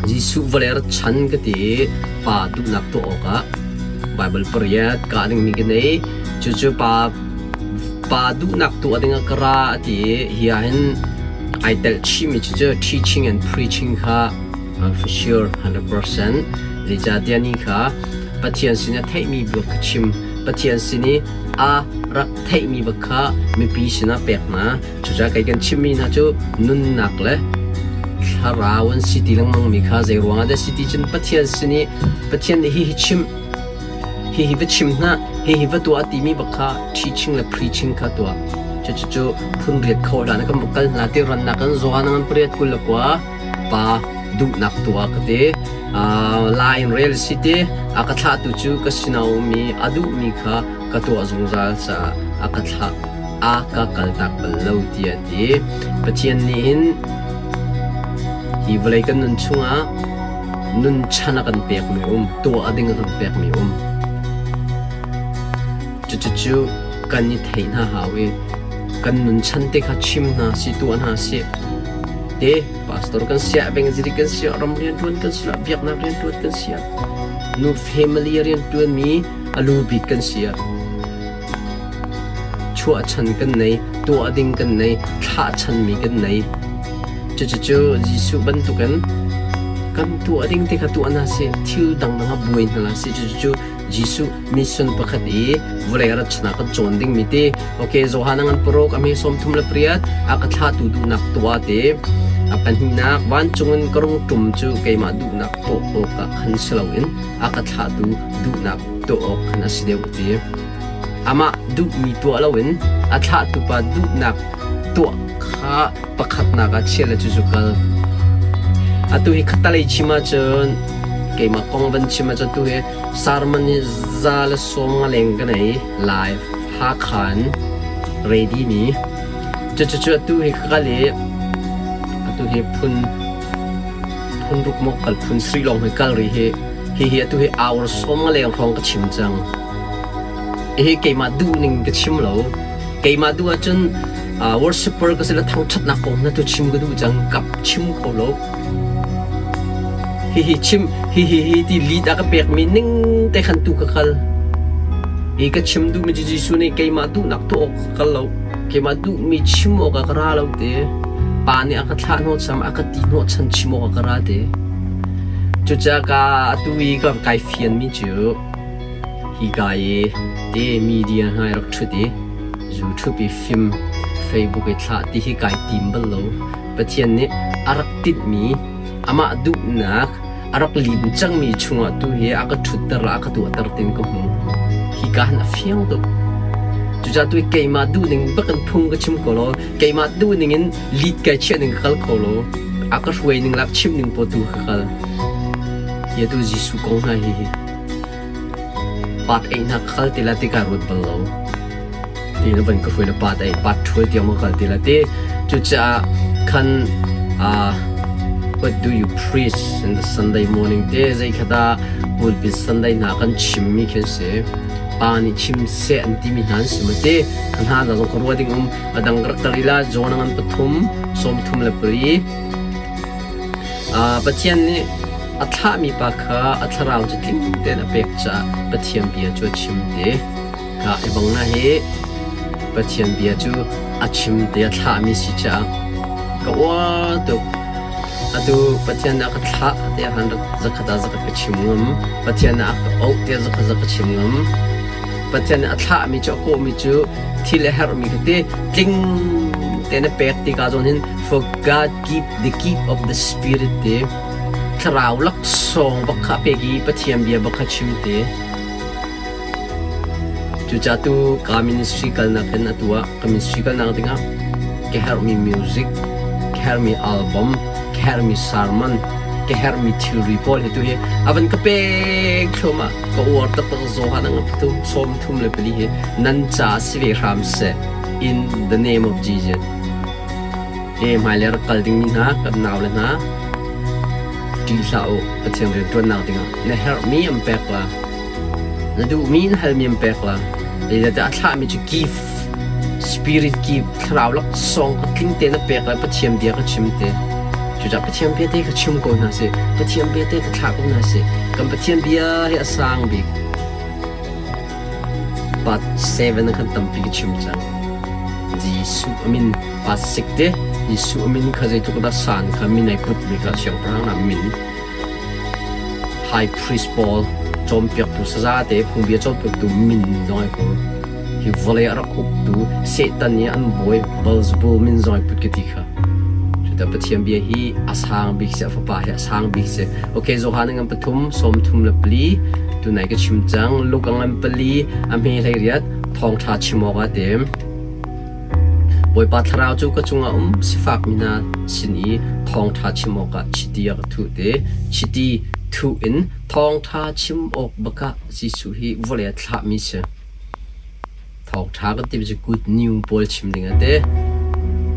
Jesuh vawlei rat chan ka ti i pa duhnak tuah awkah Baibal pariat kah dingmi ka nei. Cucu pa pa duhnak tuah dingah ka ra a ti i hi ah hin ai telh chihmi cucu teaching and preaching kha for sure 100%. Zeicahtiah ni kha Pathian sin a theihmi bia ka chim. Pathian sin i a rak theihmi bak kha mipi sinah pek hna. Cucaah kei kan chimmi hna cu nunnak le thlarau an si ti lengmangmi kha zei ruangah dah si ti cun Pathian sin i Pathian nih hihi chim, hihi va chim hna, hihi va tuah timi bak kha teaching le preaching kha tuah. Cucu phun riat kho hlah na kan va kal hna ti rannak kan zaw na pariat 29 pa duhnak tuah ka ti. La in rel si ti a ka thlahtu cu ka sinah um i a duhmi kha ka tuah zungzal caah a ka thlah a ka kaltak bal lo tiah a ti. Pathian nih hin hi vawlei kan nun chungah nun chan a kan pekmi um, tuah ding a kan pekmi um. Cucucu kan i theih hna hau i kan nun chan te kha chim hna si tuah hna si. Te pastor kan siah, evangelist kan siah, ram rianṭuan kan siah, biaknak rianṭuan kan siah, nu family rianṭuanmi a lu bik kan si ah chuahchan kan nei, tuah ding kan nei, thlahchanmi kan nei. Cucucu Jesuh bantukin kan tuah ding te kha tuah hna sih, thil dangdang ah buai hna hlah sih. Cucucu Jesuh mission pakhat i vawlei rat chan ah kan cawn dingmi ti. Okay, Johan a ngan paruk, a hme 38, a ka thlahtu duhnak tuah ti. A pahnihnak, vancung in ka rung ṭum cu keimah duhnak tuah awkah khan si loin a ka thlahtu duhnak tuah awk khan a si deuh ti. Amah duhmi tuah loin a thlahtu pa duhnak tuah kha pakhatnak ah chia le cucu kal. Atu hi khattalei chim ahcun keimah kong van chim ahcun tu hi sermon hi za le sawm nga leng ka nei live Hakha in ready mi. Cucu atu hi ka kal i atu hi phun phun ruk maw kal phun sri lawng hi kal rih hi. Hihi atu hi hour sawm nga leng hrawng ka chim cang. Hihi keimah duh ning ka chim lo. Keimah duh ahcun worshipper ka si le thangṭhatnak kong na tu chim ka duh cang. Kap chim kho lo. Hihi chim hihi hi ti lead a ka pekmi ning te khan tu ka kal. Hi ka chim duhmi cu Jesuh nih keimah duhnak tuah awk ka kal lo. Keimah duhmi chim awk ah ka ra lo te. Pa nih a ka thlah hnawhcham, a ka ti hnawhchan chim awk ah ka ra te. Cucaah ka atu i ka kai fianmi cu hika i te media hna i rak ṭhut i YouTube i film, Facebook i thlah ti hi kai tim bal lo. Pathian nih a rak tinhmi, amah duhnak a rak lim cangmi chungah tu hi a ka ṭhutter a ka tuahter tin ka hmu. Hika hin a fiang tuk. Cucaah tu keimah duhning bak in phung ka chim ko lo. Keimah duhning in lead kai chiah ning ka kal kho lo. A ka hruai ning lak chimh ning paw tu ka kal. Hi atu Jesuh kong hna hi hi part ei hna ka kal ti la ti ka ruat bal lo. Ti na van ka hruai na part ei part ṭhual tiang ma kal ti la ti. Cucaah khan what do you preach in the Sunday morning te zei kha dah pulpit Sunday hna kan chimmi khi an si. Pa nih chim seh an timi hna an si ma ti. Hna da zong ka ruah ding um. A dang rak kal ila John a ngan pathum 34. Pathian nih a thlahmi pa kha a thlarau cu tling tein a pek caah Pathian bia cu a chim te. Ka i bang na hi Pathian bia cu a chim te a thlahmi si caah ka uar tuk. Atu Pathian nih a ka thlah tiah han zakhat ah zakhat ka chim ngam. Pathian nih a ka auh tiah zakhat zakhat ka chim ngam. Pathian nih a thlahmi cu a kawhmi cu thil a herhmi kha ti tling tein a pek tikah zawn hin for God give the gift of the spirit ti thlarau laksawng bak kha a pek i Pathian bia bak kha chim ti. Cucaah tu ka ministry kalnak in atu ah ka ministry kalnak dingah ka herhmi music, ka herhmi album, ka herhmi sermon, ka herhmi thilri pawl hi tu hi a van ka pek thluahmah. Ka uar taktak Johan ang pathum 34 hi nan ca si ve hram seh in the name of Jesus. E hmailei rak kal dingmi hna kan nau le hna ṭih hlah u Pathian rianṭuannak dingah na herhmi an pek la na duhmi na halmi an pek la zeicahtiah a thlahmi cu gift spirit gift thlarau laksawng ka tling te na pek la Pathian bia ka chim te. Cucaah Pathian bia te kha chim ko hna sih. Pathian bia te kha thlah ko hna sih. Kan Pathian bia hi a sang bik. Part 7 khan tampi ka chim cang. Jesuh a min part 6 te Jesuh a min kha zeitluk dah san kha min ai put mi kha siangpahrang ah min High Priest pawl cawnpiaktu saza te phungbia cawnpiaktu min zong ai ku. Hi vawlei a rak uktu Satan i an bawi Beelzebul min zong ai put ka ti kha. Cuta Pathian bia hi a sang bik si, a fapa hi a sang bik si. Okay, Johan ngan pathum, sawm thum le pali, tunai ka chim cang, Luke ngan pali, a hme hlei riat, thawngṭha chim awk ah tim. Bawipa thlarau cu ka cungah um, sifak mi hna sin i thawngṭha chim awkah chiti a ka thuh te. Chiti thuh in thawngṭha chim awk bakah Jesuh hi vawlei ah thlahmi si. Thawngṭha kan timi cu good news pawl chim ding a ti.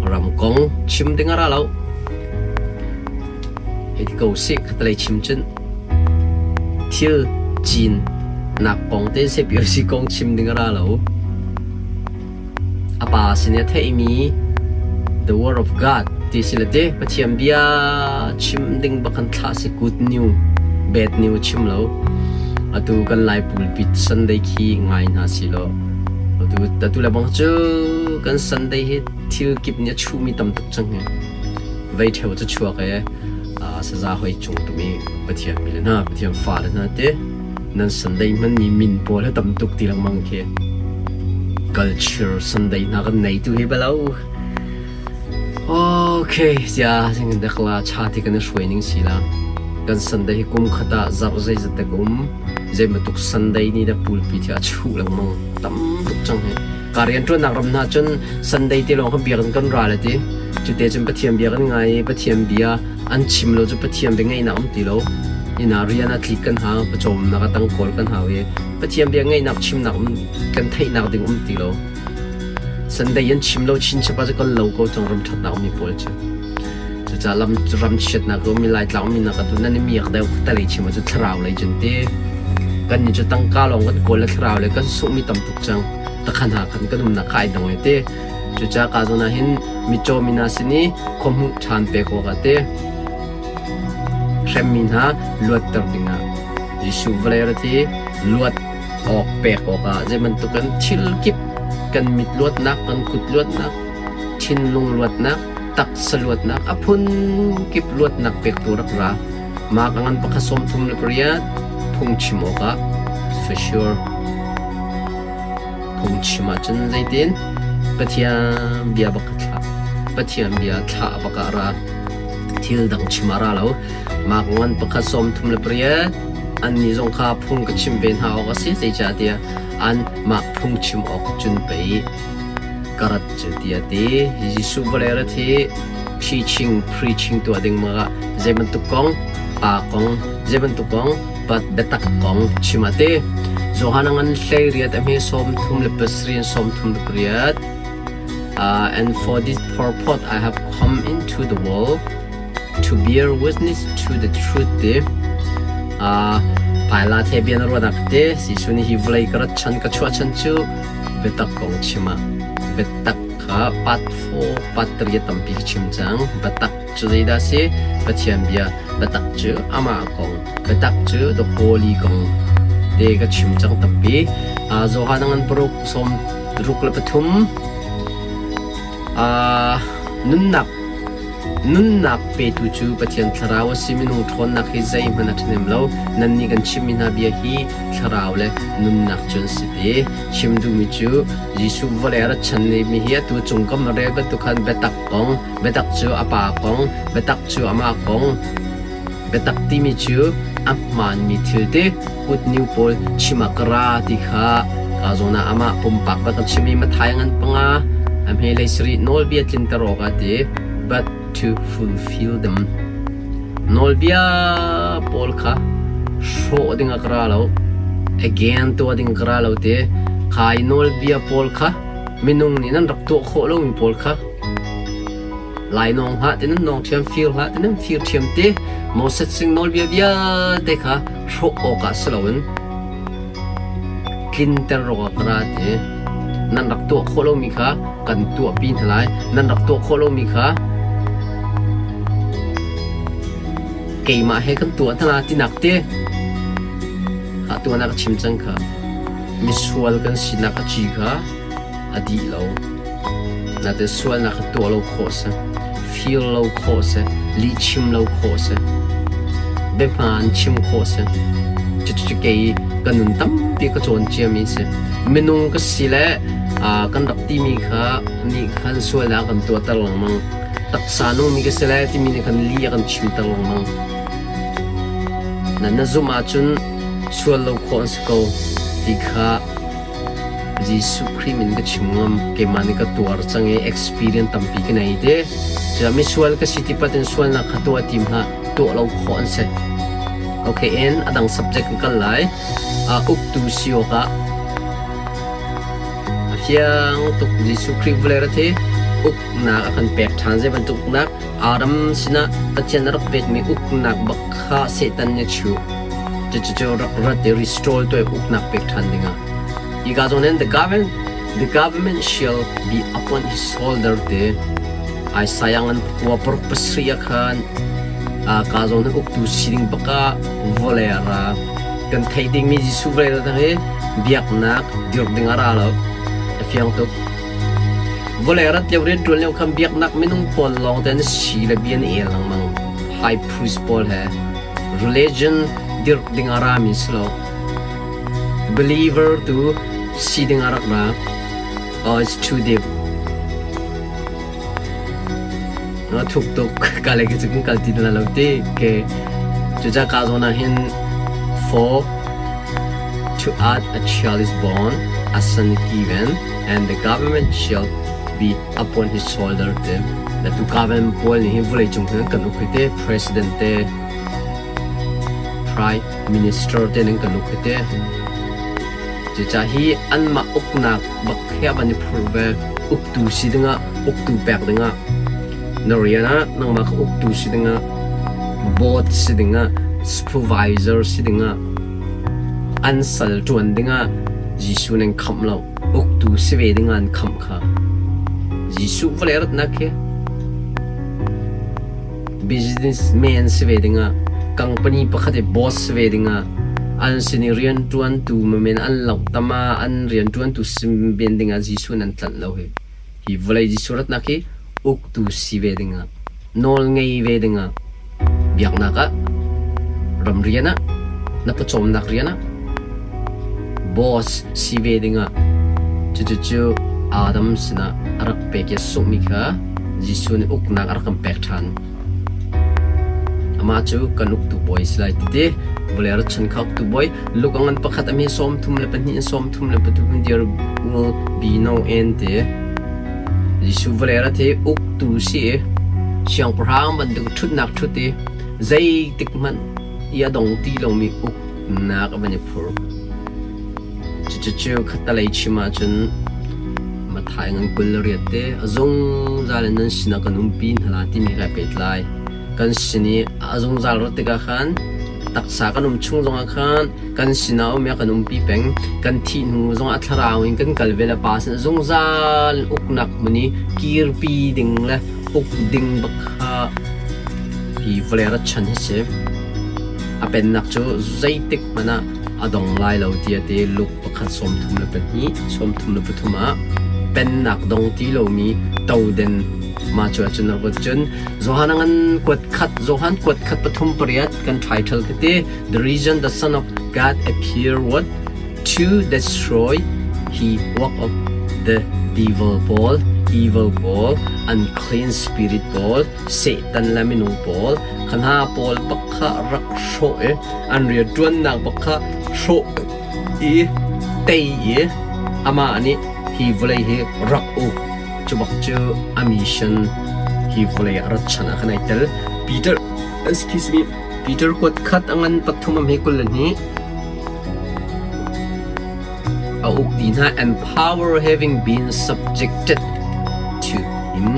Ram kong chim ding a ra lo. Hei ti ko sih khatalei chim cun thil cin nak kong te CPOC kong chim ding a ra lo. A pa sin i a theihmi the word of God ti si le ti Pathian bia chim ding bak kan thlah si good news bad news chim lo. Atu kan Lai pulpit Sunday khi ngai hna si law atu atu le bang cu kan Sunday hi thil kip nih a chuhmi tam tuk cang hi. Vei ṭheo cu chuak e saza hoi cung tumi Pathian mi le hna Pathian fa le hna te nan Sunday hmanmi min pawl hi tam tuk ti lengmang khi. Culture Sunday hna kan nei tu hi balo. Okay, sia sing dakla cha ti kan i hruai ning si la. Kan Sunday hi kum khat ah zarh zeizat dak um zei bantuk Sunday ni dah pulpi thi a chuh lengmang tam tuk cang hi. Ka rian ṭuannak ram hna cun Sunday te lawng kha biakinn kan ra le ti. Cute cun Pathian bia kan ngai i Pathian bia an chim lo cu Pathian bia ngaihnak um ti lo. Inn ah rian a tlik kan hau, pawcawmnak a tang kawl kan hau i Pathian bia ngaihnak chimnak um kan theihnak ding um ti lo. Sunday an chim lo chinchap ah cu kan lo ko cang ram ṭhatnak ummi pawl cu. Cucaah lam ram chiatnak a ummi Laitlang ummi nak atu nan i miak deuh talei chim ahcun thlarau lei cun ti. Kan nih cu tangka lawng kan kawl le thlarau lei kan sunghmi tam tuk cang. Takhan ha khan kan umnak kha ai dang le ti. Cucaah ka zawn ah hin mitcaw mi hna sin i khuahmuh ṭhan pek awkah ti hremmi hna luatter dingah Jesuh vawlei rat hi luat awk pek awkah zei bantukin thil kip kan mit luatnak, kan kut luatnak, thinlung luatnak, taksa luatnak, a phun kip luatnak pektu rak ra. Mah ka ngan pakhat 38 phungchim awkah for sure phungchim ahcun zeitin Pathian bia bak ka thlah. Pathian bia thlah bak ah ra. Thil dang chim ah ra lo. Mah ka ngan pakhat 38 Annih zong kha phung ka chimh ve hna awk a si, zeicahtiah anmah phungchim awk cun pei ka rat cu tiah a ti. Jesuh vawlei rat hi teaching, preaching tuah ding ah zei bantuk kong, pa kong, zei bantuk kong, biatak kong chim a ti. Johan a ngan 18 a hme 37 38. And for this purpose I have come into the world to bear witness to the truth ti Pilate he bia na ruahnak te Jesuh nih hi vawlei ka rat chan ka chuah chan cu biatak kong chim ah biatak kha part 4 part 3 tampi ka chim cang biatak cu zeidah si Pathian bia biatak cu amah kong biatak cu the holy kong te ka chim cang tampi Johan ngan paruk sawm ruk le pathum Nunnak Nunnak petu cu Pathian Thlarau a si. Minung ṭhawnnak hi zeihmanh a ṭhahnem lo. Nannih kan chimhmi hna bia hi Thlarau le nunnak cu an si ti. Chim duhmi cu Jesuh vawlei a rat chan mi hi atu cung kam a rel bantuk khan biatak kong, biatak cu a Pa kong, biatak cu amah kong, biatak timi cu a hmaanmi thil ti kut new pawl chim ah ka ra ti kha ka zawn ah amah pumpak bak a chim i Matthai ngan panga a hmelei sarih nawlbia tlinter awkah ti but to fulfill them nawlbia pawl kha hrawh ding ah ka ra lo again tuah ding ka ra lo ti khai nawlbia pawl kha minung nih nan rak tuah khawh lomi pawl kha Lainawng hlah ti nan nawng ṭhiam, fir hlah ti nan fir ṭhiam ti Moses sing nawlbia vialte kha hrawh awkah si loin tlinter awkah ka ra ti. Nan rak tuah khawh lomi kha kan tuahpi hna lai. Nan rak tuah khawh lomi kha Keimah he kan tuah hna tinak te kha tuan ah ka chim cang kha. Misual kan sinak a ci kha a dih lo. Natin sualnak kha tuah lo khawh si, fir lo khawh si, lihchim lo khawh si, biahmaan chim khawh si. Cucu kei ka nun tampi ka cawn ciami si. Minung ka si le kan rak timi kha nih khan sualnak kan tuahter lengmang. Taksa nungmi ka si le timi nih khan lih a kan chimter lengmang. Na zumh ahcun sual lo khawh an si ko ti kha Jesuh Khrih min ka chim ngam. Keimah nih ka tuar cang i experience tampi ka nei te. Cucaah misual ka si ti pat in sualnak kha tuah tim hlah. Tuah lo khawh an si. Okay, in a dang subject ka kal lai. Uktu si awkah a fiang tuk. Jesuh Khrih vawlei ra thi uknak a kan pek ṭhan. Zei bantuk uknak? Adam sinah Pathian a rak pekmi uknak bak kha Satan nih a chuh. Cucu rak rat i restore tuah i uknak pek ṭhan dingah. Hi ka zawn hin the government shall be upon his shoulder ti Isaiah ngan pakua paruk pasarih ah khan ka zawn hin uktu sining baka vawlei a ra. Kan theih dingmi Jesuh vawlei ra hi biaknak dirh ding a ra lo. A fiang tuk. Vawlei rat lio rianṭuan lio khan biaknak minung pawl lawng te an si le bia an el lengmang. High priest pawl he religion dirh ding a rami si lo. Believer tu si ding a rak ra. Oh, it's too deep. Na thuk tuk ka le cu kan kal ti na lo ti ke cuca ka zawn ah hin for to add a child is born, a son given, and the government shall be upon his shoulder te. Na tu government pawl nih hin vawlei cung hin kan uk hi te, president te, prime minister te nan kan uk hi te. Cucaah hi anmah uknak bak he van i phurh ve. Uktu si dingah, uktu pek dingah, na rian ah nangmah kha uktu si dingah, board si dingah, supervisor si dingah, an sal ṭuan dingah Jesuh nan khamh lo. Uktu si ve dingah an khamh kha. Jesuh vawlei ratnak khi businessman si ve dingah, company pakhat i boss si ve dingah, an sin i rianṭuantu men an loh tam ah an rianṭuantu si men dingah Jesuh nan tlanh lo hi. Hi vawlei Jesuh ratnak hi uktu si ve dingah, nawl ngei ve dingah, biaknak ah, ramrian ah, na pawcawmnak rian ah, boss si ve dingah cucucu Adam sinah a rak pek i a sunghmi kha Jesuh nih uknak a rak kan pek ṭhan. Amah cu kan uktu bawi si lai ti vawlei rat chan kha uktu bawi Luke a ngan pakhat a mi 32 in 33 there will be no end ti. Jesuh vawlei rat hi uktu si i siangpahrang bantuk ṭhutnak ṭhut i zeitik hmanh i a dong ti lomi uknak a van i phur. Cucu khattalei chim ahcun Matthai ngan 28 te a zungzal in nan sinah kan umpi hna la timi he kai pehtlai. Kan sin i a zungzal rat tikah khan taksa kan um chung zongah khan kan sinah um i a kan umpi peng. Kan thih hnu zongah thlarau in kan kal ve le Pa sin zungzal in uknak hmun i kirpi ding le uk ding bak kha hi vawlei rat chan hi si. A pennak cu zeitik hmanh ah a dong lai lo tiah ti Luke pakhat 32 33 ah pennak dong ti lomi toden mah cu ahcun rak cun Johan a ngan kuat khat Johan kuat khat pathum pariat kan title ka ti The reason the Son of God appeared was to destroy he work of the devil pawl evil pawl unclean spirit pawl Satan le minung pawl kha hna pawl bak kha rak hrawh i an rianṭuannak bak kha hrawh i tei i amah nih hi vawlei hi rak uk. Cu bak cu a mission hi vawlei ah rat chan ah khan ai tel. Peter, excuse me, Peter kuat khat a ngan pathum a hme 22 a uk ti hna and power having been subjected to him.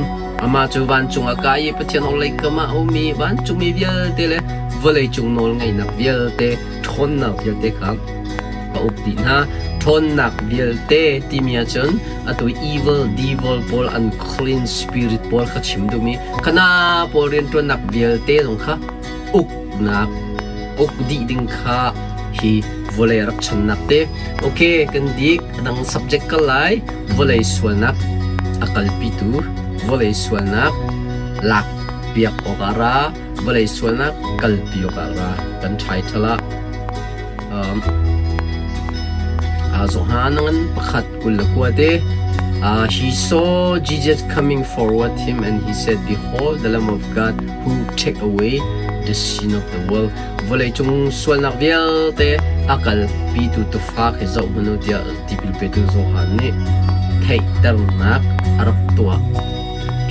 Amah cu vancung a kai i Pathian orhlei kam ah a um i vancungmi vialte le vawleicung nawlngeihnak vialte, ṭhawnnak vialte kha a uk dih hna. Ṭhawnnak vialte timi ahcun atu evil, devil pawl, unclean spirit pawl kha chim duhmi khana pawl rianṭuannak vialte zong kha uk uknak uk dih ding kha hi vawlei rak channak te. Okay, kan dik dang subject kal lai. Vawlei sualnak a kalpitu, vawlei sualnak lak piak awk ah ra, vawlei sualnak kalpi awk ah ra. Kan title ah Johan ngan pakhat 29 te. He saw Jesus coming forward him and he said, Behold, the Lamb of God who take away the sin of the world. Vawleicung sualnak vialte a kalpitu tufa khi zoh hmanh u tiah tipil petu Johan nih theihternak a rak tuah.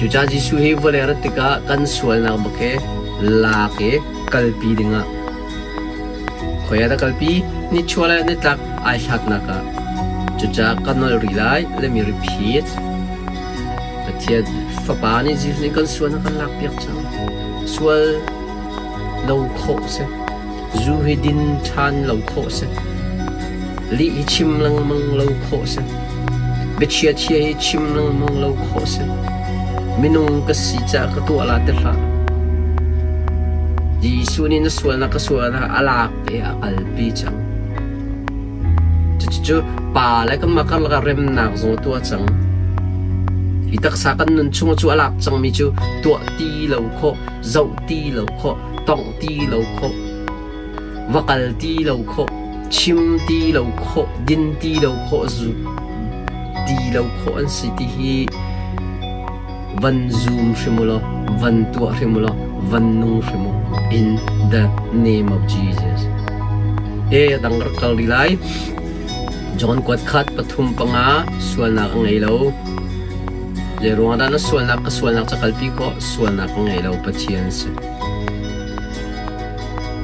Cucaah Jesuh hi vawlei rat tikah kan sualnak bak hi lak i kalpi dingah Khoi ah dah kalpi? Nichuah le nitlak ai hlatnak ah. Cucaah ka nolh rih lai. Let me repeat. Pathian Fapa nih Jesuh nih kan sual a kan lakpiak cang. Sual lo khawh si. Zu hi din ṭhan lo khawh si. Lih hi chim lengmang lo khawh si. Biachia chia hi chim lengmang lo khawh si. Minung ka si caah ka tuah la ti hlah. Jesuh nih na sualnak ka sualnak a lak i a kalpi cang. Cucu pa le kanmah karlak ah remnak zong a tuah cang. Hi taksa kan nun chung cu a lak cangmi cu tuah ti lo khawh, zoh ti lo khawh, tongh ti lo khawh, va kal ti lo khawh, chim ti lo khawh, din ti lo khawh, zu ti lo khawh an si ti hi van zum hrim u law, van tuah hrim u law, van nung hrim u. In the name of Jesus. E dang rak kal rih lai. John kuat khat pathum panga sualnak a ngei lo. Zei ruangah dah na sualnak ka sualnak ca kalpi khawh? Sualnak a ngei lo Pathian si.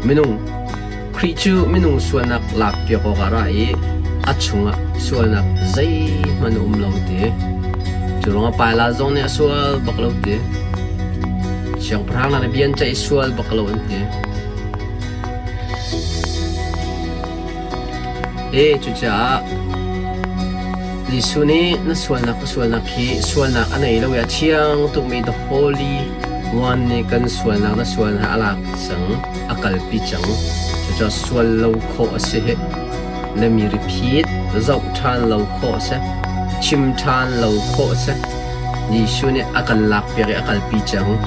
Minung Khrih cu minung sualnak lakpiak awkah a ra i a chungah sualnak zeihmanh a um lo ti. Cu ruangah Pilat zong nih a sual bak lo ti. Siangpahrang hna nih bia an ceih i sual bak lo an ti. E cucaah Jesuh nih na sualnak ka sualnak hi sualnak a nei lo i a thiang tukmi the Holy One nih kan sualnak na sualnak a lak cang, a kalpi cang. Cucaah sual lo khawh a si hi. Let me repeat, zoh ṭhan lo khawh a si, chim ṭhan lo khawh a si. Jesuh nih a kan lakpiak i a kalpi cang.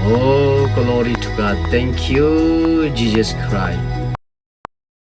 Oh, glory to God. Thank you, Jesus Christ.